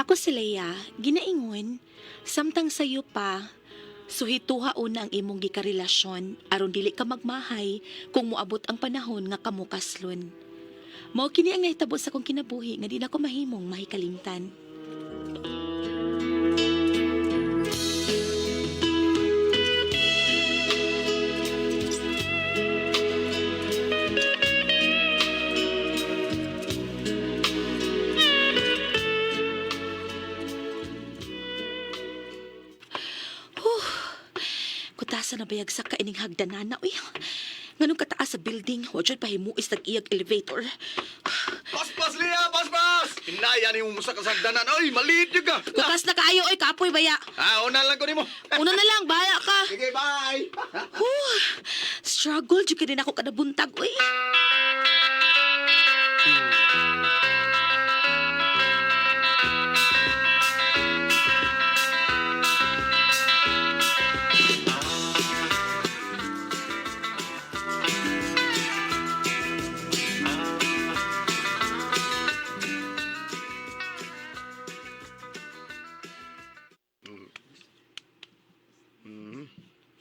Nako si Leia, ginaingon, samtang sayo pa, suhituha una ang imong gikarelasyon aron dili ka magmahay kung moabot ang panahon nga kamo kaslon. Mao kini ang nahitabo sa akong kinabuhi nga di na ko mahimong mahikalimtan. Kutasa na bayag sa kaining hagdanana, uy. Nganong kataas sa building, wa jud pahimuis nag iyag elevator. Paspas, Lia! Paspas! Hinaya ni mo sa kasagdanan. Ay, maliit yun ka! Kutas na kaayo, oy, kapoy baya. Ah, una lang ko nimo. Una na lang, bahala ka. Sige, bye! Huh, struggle jud ka din ako kada buntag, uy.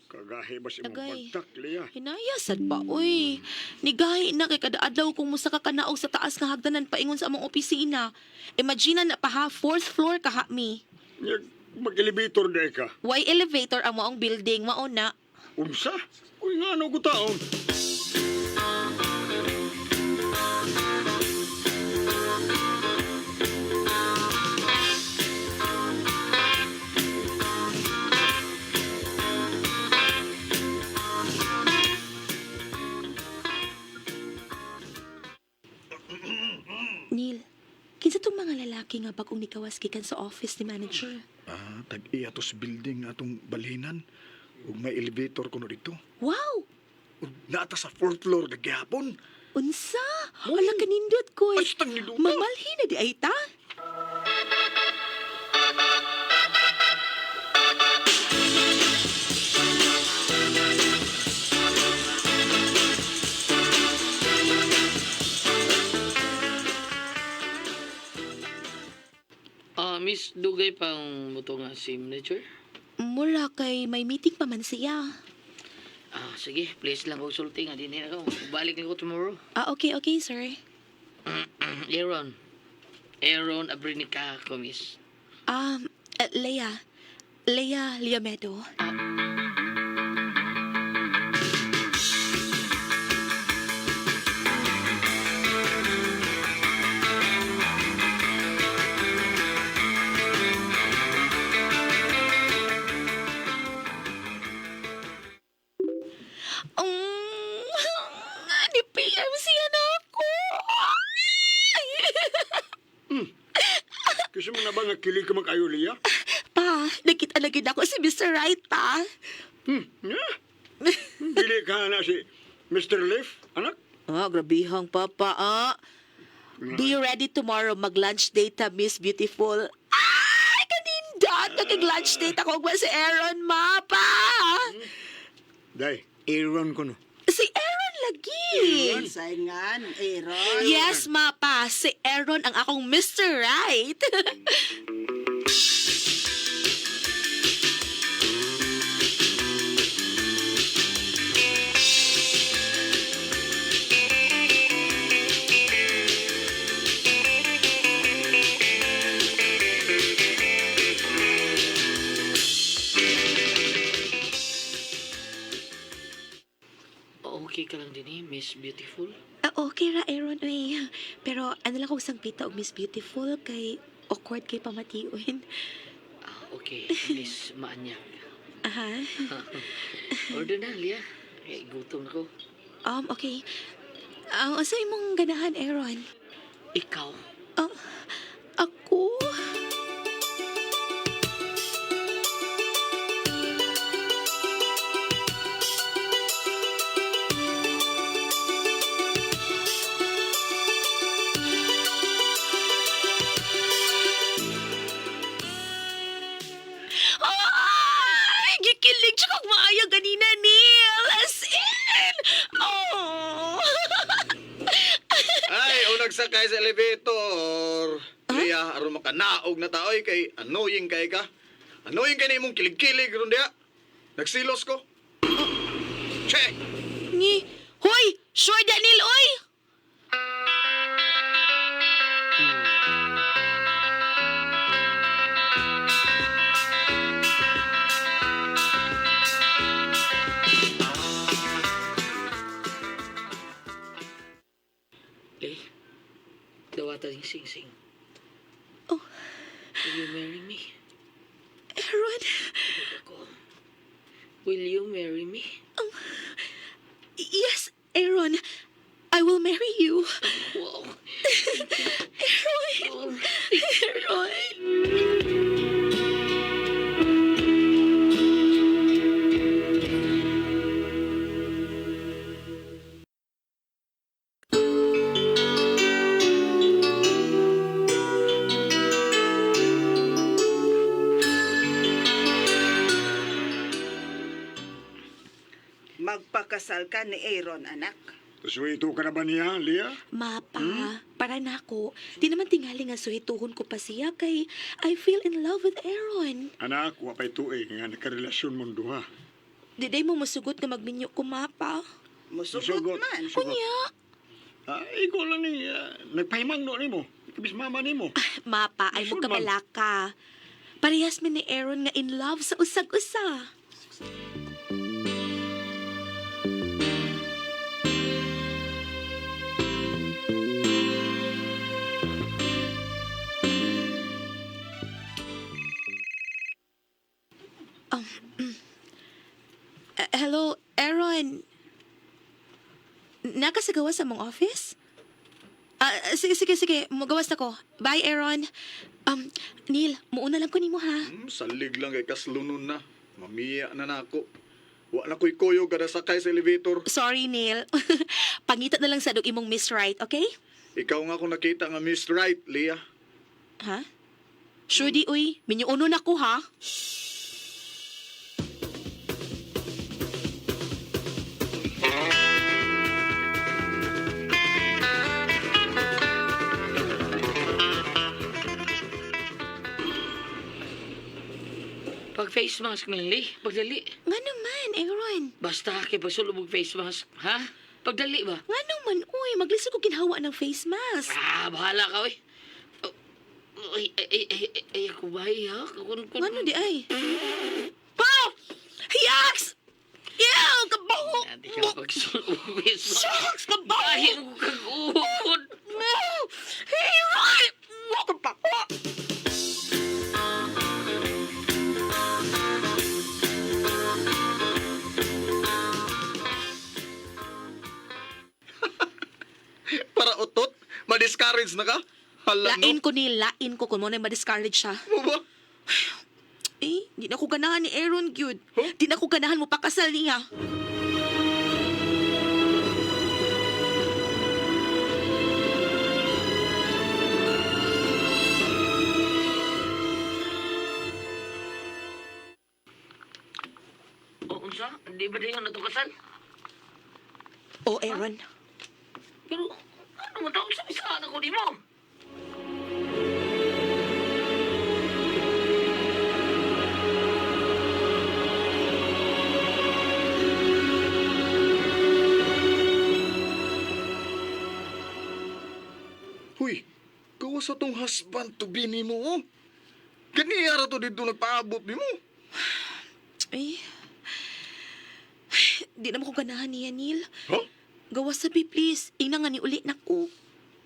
Kagahi ba si imong Agay. pagtak, Lia? Hinaya sad pa, uy. Nigahi na kay kada adlaw kung musa ka kanaog sa taas nga hagdanan paingon sa among opisina. Imagine na pa ha, fourth floor ka ha mi. Nyag, mag-elevator na ka. Why elevator ang maong building, mao na. Unsa? Uy, nga ano ko taon? Neil, kinsa tong mga lalaki nga bagong nikawas gikan sa office ni manager? Ah, tag-iya to sa building atong balhinan. Ug may elevator kuno dito. Wow! Ug naata sa fourth floor gagihapon. Unsa? Wala kanindot ko. Ay, tang niluto. Mamalhin na di ay ta. Ah, Miss, dugay pang muto nga si manager. Mura kay may meeting pa man siya. Ah, sige, please lang kog sulti nga dinhi na ko. Balik na ko tomorrow. Ah, okay, okay, sir. Aaron. Aaron Abrinica ko, Miss. Leia. Leia Liamedo. Ah. Ni PM siya na ako. Kasi mo na ba nga kili ka mag-ayo, Lia? Pa, nakita na gid ako si Mr. Right, pa. Hmm, nga? Dili ka na si Mr. Leif, anak? Ah, grabihang papa, ah. Be ready tomorrow mag-lunch date ta, Miss Beautiful. Ay, kanindot! Nakig-lunch date ako ug si Aaron, ma, pa. Day, Aaron ko no. Si Aaron lagi. Saingan, Aaron. Yes, ma, pa. Si Aaron ang akong Mr. Right. Okay ka lang din eh, Miss Beautiful. Ah, okay ra, Aaron, uy. Pero ano lang kung sangpita og Miss Beautiful kay awkward kay pamation. Ah, okay, Miss Maanyag. Aha. Order na, Lia. Eh, gutom na ko. Okay. Ang unsa imong ganahan, Aaron? Ikaw. Ah, ako? Ay! Gikilig siya kog maayo ganina, Neil! As in! Oh! Ay, unag sakay sa elevator. Lia, aron makanaog na taoy kay annoying kay ka. Annoying kay na imong kilig-kilig ron diha. Nagsilos ko. Check. Ni, hoy! Sure Daniel, oy! Lee, dawatan yung sing-sing. Oh. Will you marry me? Aaron, Ako. Will you marry me? yes, Aaron, I will marry you. Wow. Aaron, Aaron. Magpakasal ka ni Aaron, anak. Suwito ka na ba niya, Lia? Mapa, para nako. Di naman tingali nga suhituhon ko pa siya kay I feel in love with Aaron. Anak, wa pa'y tuig nga nakarelasyon mong duha. Di day mo musugot nga magminyo ko, mapa. Musugot man. Musugot. Kunya, Ah, ikaw lang ni, nagpahimang no nimo. Kabis mama nimo. mapa, ay mo Sure man. kabalaka. Parehas mi ni Aaron nga in love sa usag-usa. Hello, Aaron. Nakasagawa sa mong office? Ah, sige, sige, sige. Mugawas na ko. Bye, Aaron. Neil, muuna lang ko nimo ha. Salig lang kay kaslunon na. Mamiya na nako. Wa na ko'y kuyog kada sakay sa elevator. Sorry, Neil. Pangita na lang sa dog imong Miss Right, okay? Ikaw nga kung nakita nga Miss Right, Lia. Ha? Sure di, uy. Minyuuno na ko, ha? Pag face mask na, Lee. Pagdali. Nga naman, Aaron. Basta kay pagsulubog face mask, ha? Pagdali ba? Nga naman, uy. Maglisod ko ginhawa ng face mask. Ah, bahala ka, uy. Oh, Ay, ay, ay, ay, ay, ay, ako ba, ay, ha? Kun, kun, Nga no di ay. Pow! Yaks! Ew! Kabaho! Hindi ka pagsulubog face mask. Shucks! Kabaho! Ay, ang kag-uod. No! Aaron! Kabaho! Para utot, ma-discourage na ka. Hala Lain no. ko ni lain ko kung mo na ma-discourage siya. Mo ba? Eh, di na ko ganahan ni Aaron, gyud. Huh? Di na ko ganahan mo pakasal niya. O, unsa? Di ba din na kasal? Oh, Aaron. Pero, ano man tawag sa isaan ako di mo? Huy, gawa sa tong husband to be nimo oh. Ganiya ra to dito nagpaabot nimo. Eh, di na mo ko ganahan niya, Neil. Huh? Gawa sabi, please. Ina nga ni uli na ko.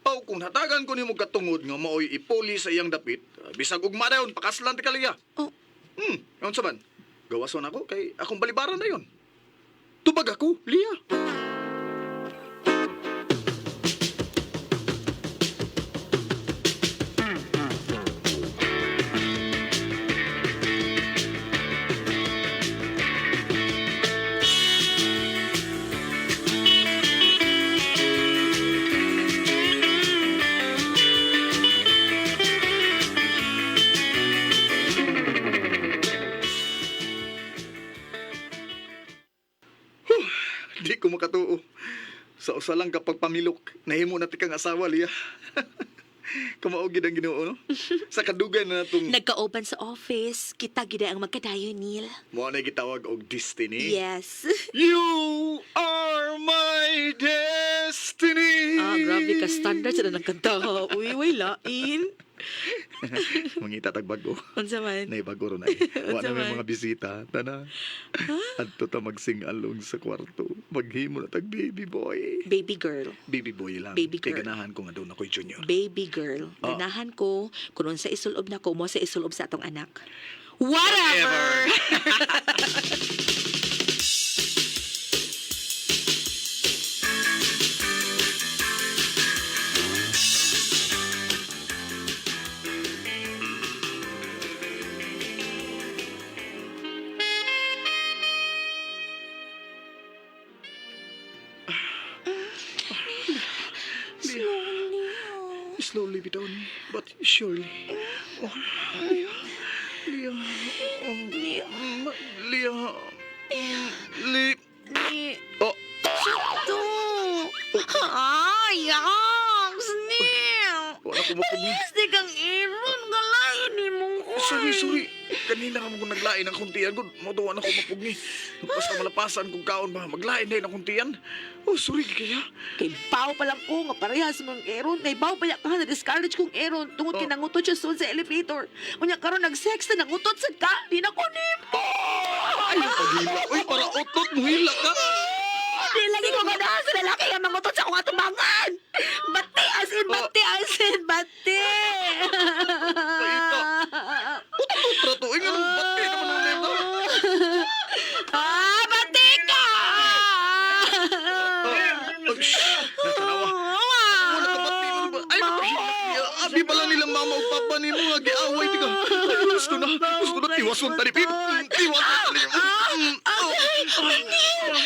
Aw, kung hatagan ko nimo katungod nga maoy ipuli sa iyang dapit, bisag ugma dayon pakaslan ti kaliya. Oh, Unsa man? Gawason ako kay akong balibaran na yon. Tubag ako, Lia. Di ko makatuo. Sa usa lang kapag pamilok, nahimo na ti kang asawa, Lia. Kamao gid ang Ginoo no. Sa kadugay na natong Nagkaoban sa office, kita gid ang magkadayon, Neil. mo na gitawag og destiny. Yes. You are my destiny. Ah, grabe ka standard sa nang kanta. Uy, way lain. Mangita tag bago. Unsa man? Nay bago ron ay. Wa Unsa na may man? mga bisita. Tana. Adto ta magsing-along sa kwarto. Maghimo na tag baby boy. Baby girl. Baby boy lang. Baby Kay girl. ganahan ko nga doon ako'y junior. Baby girl. Ah. Ganahan ko kung unsa isulob na ko mo sa isulob sa atong anak. Whatever. Slowly bitaw ni, but surely. Oh, Leah. Leah. Oh, Leah. Li. Ni Oh, to. Ay, yaks, Neil. wala ko mapugni. Yes, di kang Aaron. Galain ni mo ko. Sorry, sorry. Kanina ka mo kung naglain ang kuntian ko. Matuwa na ko mapugni. Basta malapasan kung kaon ba. Maglain na ang kuntian. Oh, sorry kaya. Kay bao pa lang ko nga parehas mong Aaron. Kay bao pa ka na discourage kong Aaron tungod kay Oh. nangutot siya soon sa elevator. Unya karon nag-sex na nangutot sa ka. Di na ko nimo. Ay, paghila. Uy, para utot mo hila ka. Di lagi ko ganahan sa lalaki nga mangutot sa akong atubangan. Bati as in, bati as in, bati. Paita. Utot ra to. Ay, nga nung bati naman ang nito. Ah, bati ka! Oh, shh. Natanawa. Wala ka bati man ba? Ay, naku, abi pala nilang mama ug papa nimo nga giaway di ka. Ay, gusto na. Gusto na tiwason tani. Tiwason tani. Oh.